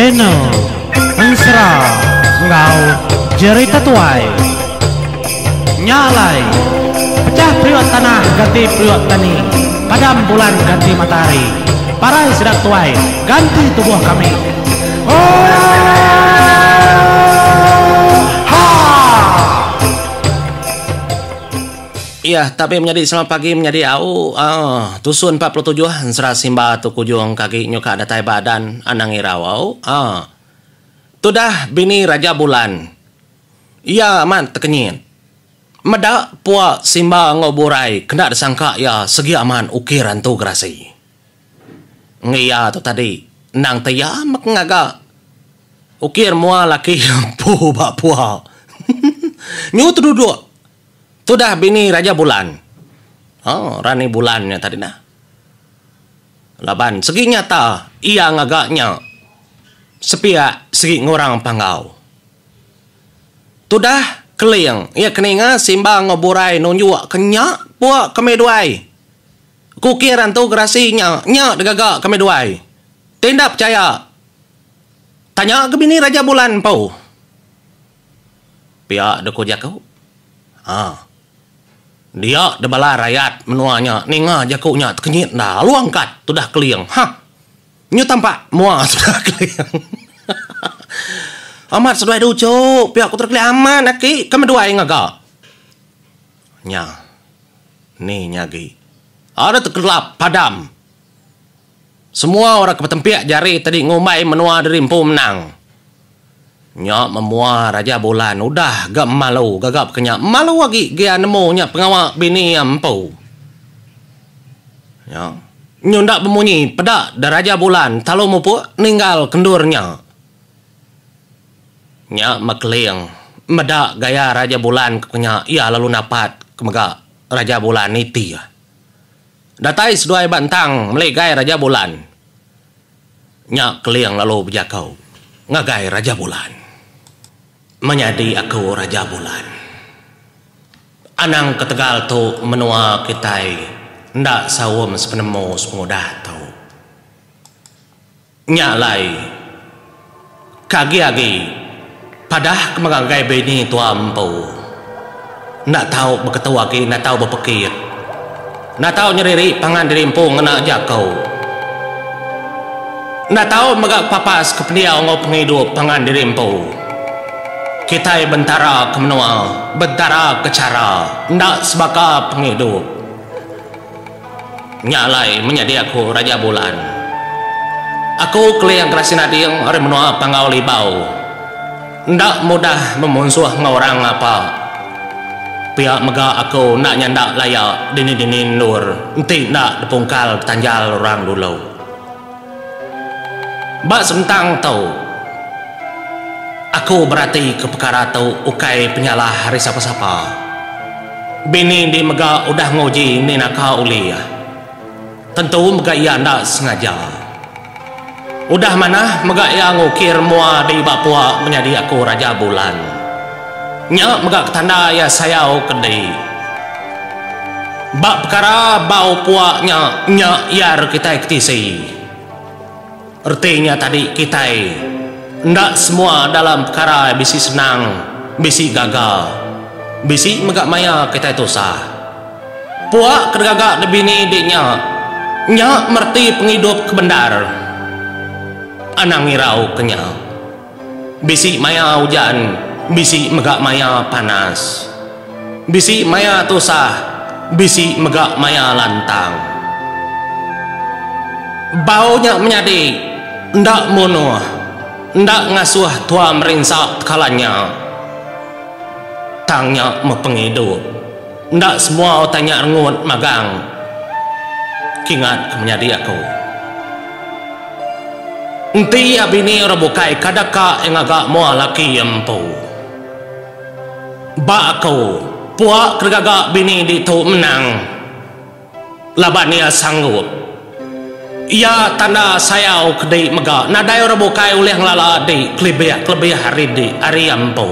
Channel Ensera enggau Jerita Tuai. Nya alai, pechah periuk tanah ganti periuk tani, padam bulan ganti matahari, parai sida tuai ganti tubuh kami. Oohaa! Iya, tabi menyadi selamat pagi menyadi au aaa tusun 47 ensera simba tu kujung ke agi nyuka datai ba adan anang irau au aaa. Tudah bini Raja Bulan. Iya amat tekenyit. Meda pua Simba enggau Burai kena disangka iya segi amat ukir antu gerasi. Enggi iya tu tadi endang te iya meh ke ngaga ukir mua laki iya empu ba pua. Nyu teduduk tudah bini Raja Bulan. Oh Rani Bulan nya tadi nah. Laban segi nyata iya ngaga nya sepiak segi ngurang panggau. Tudah Keling, iya ke ninga Simba enggau Burai nunjuk ke nya pua kami duai. Ku ukir antu gerasi nya, nya digaga kami duai. Ti enda pechaya, tanya ke bini Raja Bulan empu. Pia deh ku jaku. Ha. Dia deh bala rayat menua nya ninga jaku nya tekenyit enda lalu angkat tudah Keling. Ha. Nyu tampak mua seduai Keling. Amat seduai du uchu pia ku Keling amat aki ke meduai ngaga. Nya. Ni nya agi. Ada tekelap padam. Semua orang ke betempik jari tadi ngumbai menua diri empu menang. Nya memua Raja Bulan udah ga malu gaga baka nya malu agi gia nemu nya pengawa bini iya empu. Nya nyu enda bemunyi peda da Raja Bulan talu mupuk ninggal ke endur nya. Nya meh Keling meda gaya Raja Bulan ke nya iya lalu napat ke mega Raja Bulan nitih. Datai seduai ba entang meligai Raja Bulan. Nya Keling lalu bejaku ngagai Raja Bulan. Menyadi aku Raja Bulan. Anang ketegal tu menua kitai enda saum sepenemu sepengudah tu. Nya alai, ke agi-agi padah ke mega ngagai bini tua empu. Enda tau beketu agi enda tau bepekit. Enda tau nyeriri pangan diri empu ngena jaku. Enda tau mega kepapas ke pendiau enggau pengidup pangan diri empu. Kitai bentara ke menua, bentara ke chara enda sebaka pengidup. Nya alai menyadi aku Raja Bulan. Aku Keling Gerasi Nading ari menua Panggau Libau. Enda mudah bemunsuh enggau orang ngapa. Pia mega aku enda nyanda laya dini-dini endur enti enda dipungkal betanjal orang dulu. Ba sentang tu, aku beratika pekara tu ukai penyalah ari sapa-sapa. Bini ndi mega udah nguji ni naka ulih. Tentu mega iya enda sengaja. Udah manah mega iya ngukir mua di ba pua menyadi aku Raja Bulan. Nya mega ketanda iya sayau ke di. Ba pekara bau pua nya, nya iyar kitai ketisi. Reti nya tadi kitai enda semua dalam pekara bisi senang, bisi gaga. Bisi mega maya kitai tusah. Pua ke digaga ne bini di nya, nya mereti pengidup ke bendar. Anang irau ke nya. Bisi maya ujan, bisi mega maya panas. Bisi maya tusah, bisi mega maya lantang. Bau nya menyadi enda munuh, enda ngasuh tua merinsa tekala nya. Tang nya meh pengidup. Enda semua utai nya rengut magang. Kingat ke menyadi aku. Enti iya bini orang bukai kada ka iya ngaga mua laki iya empu. Ba aku, pua ke digaga bini ditu menang laban iya sanggup. Iya tanda sayau ke di mega nadai orang bukai ulih ngelala di kelebih kelebih ari di ari iya empu.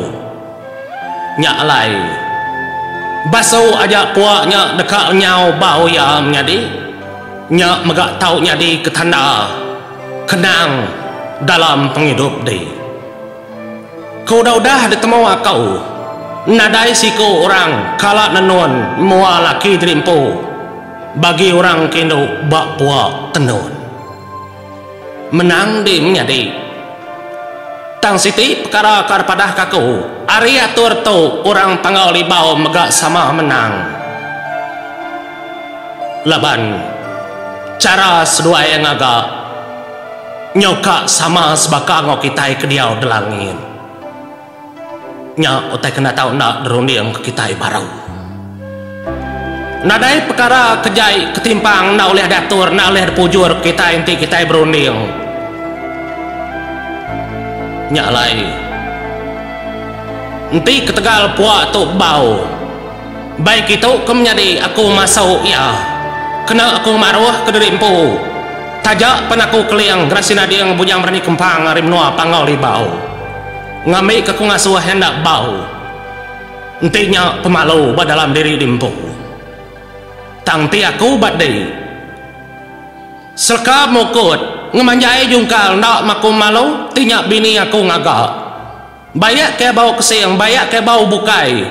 Nya alai, basu aja pua nya deka lenyau bau iya menyadi. Nya mega tau nyadi ke tanda kenang dalam pengidup di. Ke udah-udah ditemu aku, nadai siku orang kala nenun mua laki diri empu bagi orang ke indu ba pua tenun. Menang di menyadi. Tang siti pekara ka dipadahka aku, ari atur tu orang Panggau Libau mega sama menang. Laban chara seduai iya ngaga nyau ka sama sebaka enggau kitai ke diau delangin. Nya utai ke enda tau enda dirunding ke kitai baru. Nadai pekara ke jai ketimpang enda ulih diatur enda ulih dipujur kitai enti kitai berunding. Nya alai enti ketegal pua tu bau bai kitu ke menyadi aku masu iya kena aku ngemaruh ke diri empu taja pen aku keling Gerasi Nading Bujang Berani Kempang ari menua Panggau Libau. Ngambika ku ngasuh iya enda bau. Enti nya pemalu ba dalam diri diempu. Tang enti aku ba di. Seleka mukut ngemanjai jungkal enda maku malu ti nya bini aku ngaga. Baik ke bau kesing baik ke bau bukai.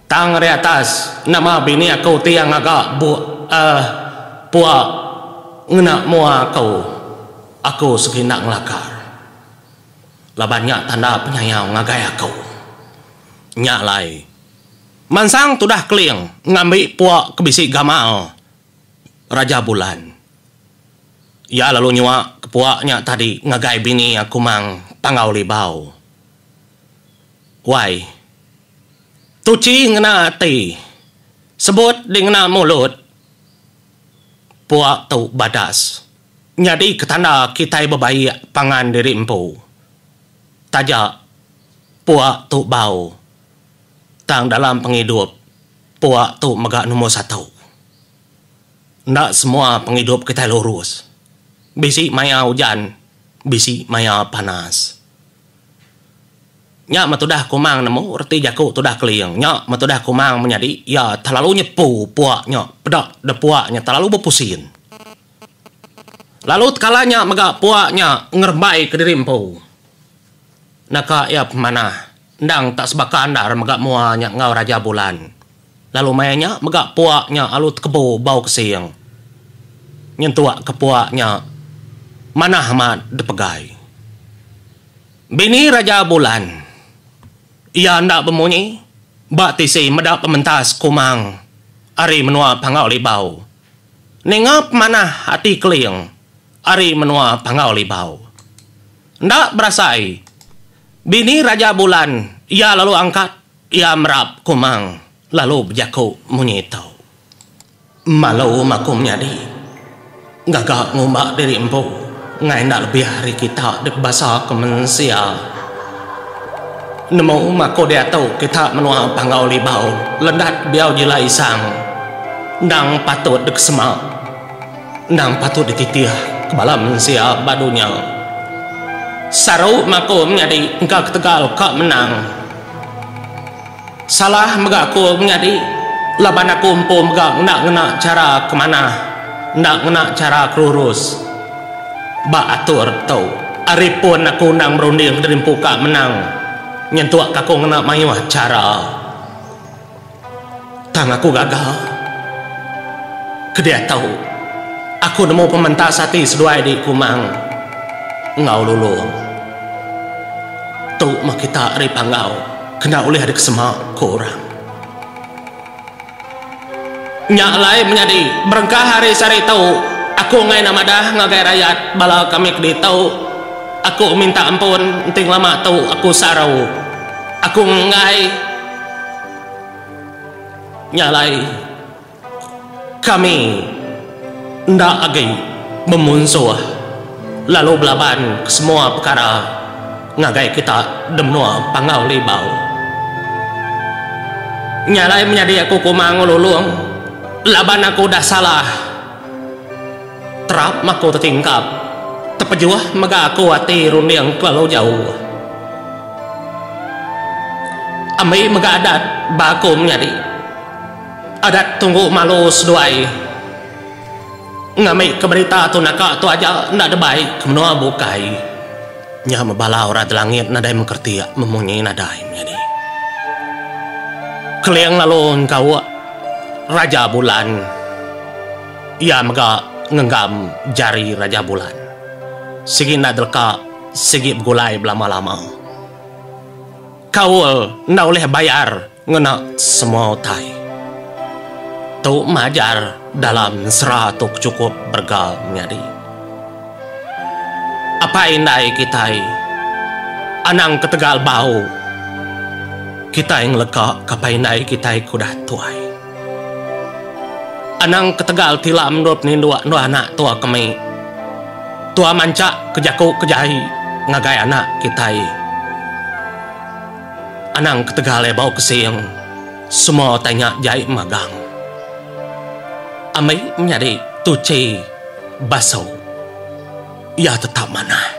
Tang ari atas nama bini aku ti iya ngaga buk eh pua ngena mua aku. Aku segi enda ngelakar. Laban nya tanda penyayau ngagai aku. Nya alai, mansang tudah Keling ngambi pua ke bisi gamal Raja Bulan. Iya lalu nyua ke pua nya tadi ngagai bini iya Kumang Panggau Libau. Wai, tuchi ngena ati, sebut di ngena mulut. Pua tu badas. Nyadi ke tanda kitai bebaik pangan diri empu. Taja pua tu bau tang dalam pengidup pua tu mega nombor satu. Enda semua pengidup kitai lurus. Bisi maya ujan, bisi maya panas. Nya meh tudah Kumang nemu reti jaku tudah Keling. Nya meh tudah Kumang menyadi iya terlalu nyepu pua nya peda deh pua nya terlalu bepusin. Lalu tekala nya mega pua nya ngerembai kediri empu. Naka iya pemanah endang tak sebaka endar mega mua nya enggau Raja Bulan. Lalu maya nya mega pua nya alu tekebu bau kesing. Nyentuk ke pua nya manah amat dipegai. Bini Raja Bulan. Iya enda bemunyi ba tisi meda pementas Kumang ari menua Panggau Libau. Ninga pemanah ati Keling ari menua Panggau Libau. Enda berasai, bini Raja Bulan iya lalu angkat iya merap Kumang lalu bejaku munyi tu. Malu maku menyadi gaga ngumba diri empu enggai enda lebih ari kita dipebasa ke mensia. Nemu maku diatu kita menua Panggau Libau lendat biau jila isang endang patut dikesema endang patut dititih ke bala mensia ba dunya. Saru maku menyadi engka ketegal ka menang. Salah mega aku menyadi laban aku empu mega enda ngena chara ke manah, enda ngena chara ke lurus ba atur tu. Ari pun aku endang berunding diri empu ka menang nyentuk ka aku ngena mayuh chara. Tang aku gaga ke diatu aku nemu pementas ati seduai di Kumang enggau Lulong. Tu meh kita ari Panggau. Kena ulih dikesema, ku orang. Nya alai menyadi, berengkah ari sehari tu, aku enggai enda madah ngagai rayat bala kami ke ditu. Aku minta ampun enti ngelama tu aku saru. Aku enggai. Nya alai. Kami enda agi bemunsuh lalu belaban ke semua pekara ngagai kita di menua Panggau Libau. Nya alai menyadi aku Kumang Lulong laban aku udah salah terap aku tetingkap tepejuh mega aku ati runding kelalu jauh. Ambi mega adat ba aku menyadi. Adat tunggu malu seduai ngambi ke berita tu naka tu aja enda debai ke menua bukai. Nya meh bala orang telangit nadai mengkertik memunyi nadai menyadi. Keling lalu engkauk Raja Bulan. Iya mega ngenggam jari Raja Bulan. Sigi enda deleka sigi begulai belama-lama. Kaul enda ulih bayar ngena semua utai. Tu majar dalam ensera tu ke chukup berega menyadi. Apai indai kitai anang ketegal bau kitai ngeleka ke apai indai kitai ke udah tuai. Anang ketegal tilam endur peninduk endur anak tua kemi. Tua manchak ke jaku ke jai ngagai anak kitai. Anang ketegal iya bau kesing, semua utai nya jai magang. Ambi menyadi tuchi basu iya tetap manah.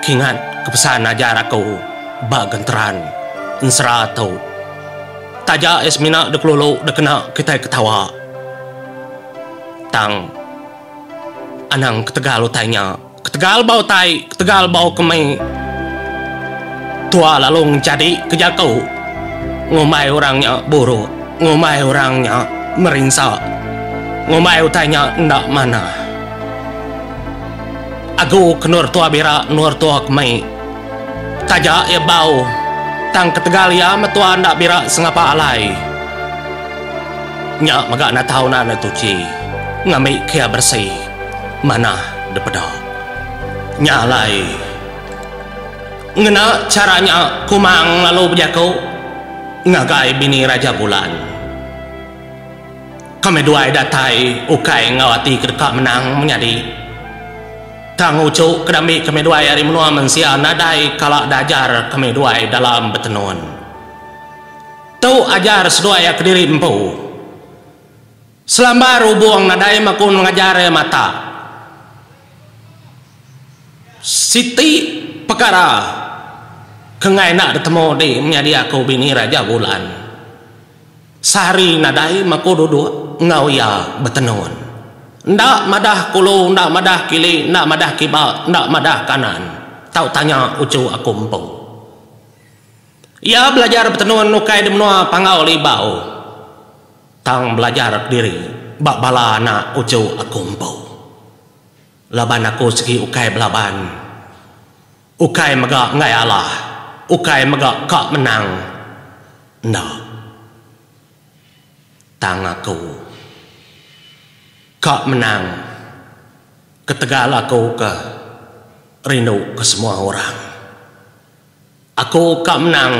Kingat ke pesan ajar aku ba genteran ensera tu. Taja iya semina dikelulu dikena kitai ketawa. Tang anang ketegal utai nya, ketegal ba utai, ketegal ba kemi tua lalu ngejadi ke jaku ngumbai orang nya buruk, ngumbai orang nya merinsa, ngumbai utai nya enda manah. Agu ke endur tua bira endur tua kemi. Taja iya bau, tang ketegal iya metua enda bira sengapa alai. Nya mega enda tau enda enda tuchi, ngambi ke iya beresi, manah dipeda. Nya alai, ngena chara nya Kumang lalu bejaku ngagai bini Raja Bulan. Kami duai datai ukai enggau ati ke deka menang menyadi. Tang uchu ke dambi kami duai ari menua mensia nadai kala diajar kami duai dalam betenun. Tu ajar seduai iya kediri empu. Selambar ubung nadai maku ngajar iya mata. Siti pekara ke enggai enda ditemu di menyadi aku bini Raja Bulan. Sehari nadai maku duduk enggau iya betenun. Enda madah kulu enda madah kili enda madah kiba enda madah kanan tau tanya uchu aku empu. Iya belajar betenun ukai di menua Panggau Libau tang belajar kediri ba bala anak uchu aku empu. Laban aku sigi ukai belaban. Ukai mega enggai alah, ukai mega ka menang. Enda. Tang aku ka menang ketegal aku ke rindu ke semua orang. Aku ka menang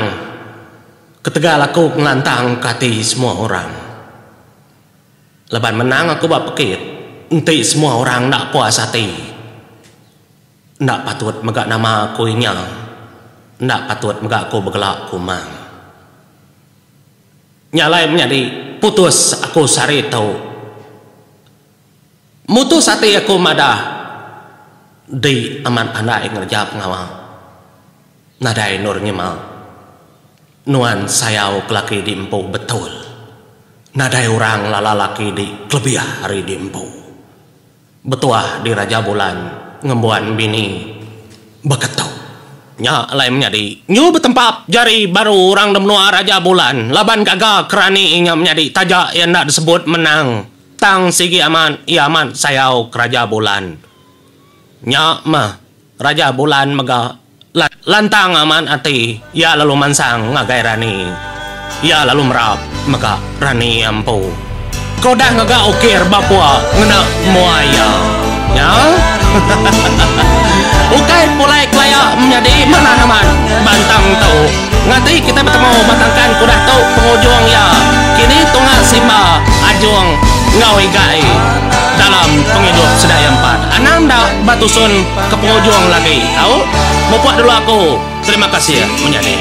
ketegal aku ngelantang ke ati semua orang. Laban menang aku ba pekit enti semua orang enda puas ati. Enda patut mega nama aku inya. Enda patut mega aku begela kumang. Nya alai menyadi putus aku sehari tu. Mutus ati aku madah di amat pandai ngereja pengawa. Nadai endur nyema. Nuan sayau ke laki di empu betul. Nadai orang lala laki di kelebih ari di empu. Betuah di Raja Bulan ngembuan bini beketu. Nya alai menyadi nyu betempap jari baru orang da menua Raja Bulan laban gaga kerani inya menyadi taja iya enda disebut menang tang sigi amat iya amat sayau ke Raja Bulan. Nya meh Raja Bulan mega Lantang amat ati iya lalu mansang ngagai Rani. Iya lalu merap mega Rani iya empu. Ke udah ngaga ukir ba pua ngena mua iya. Nya. Ukai pulai kelaya menyadi manah amat bantang tu. Ngati kitai betemu ba tangkan ke udah tu pengujung iya. Kini tunga Simba, Ajung enggau Igai dalam pengidup sida iya empat. Anang enda ba tusun ke pengujung lagi. Au, mupuk dulu aku. Terima kasih menyadi.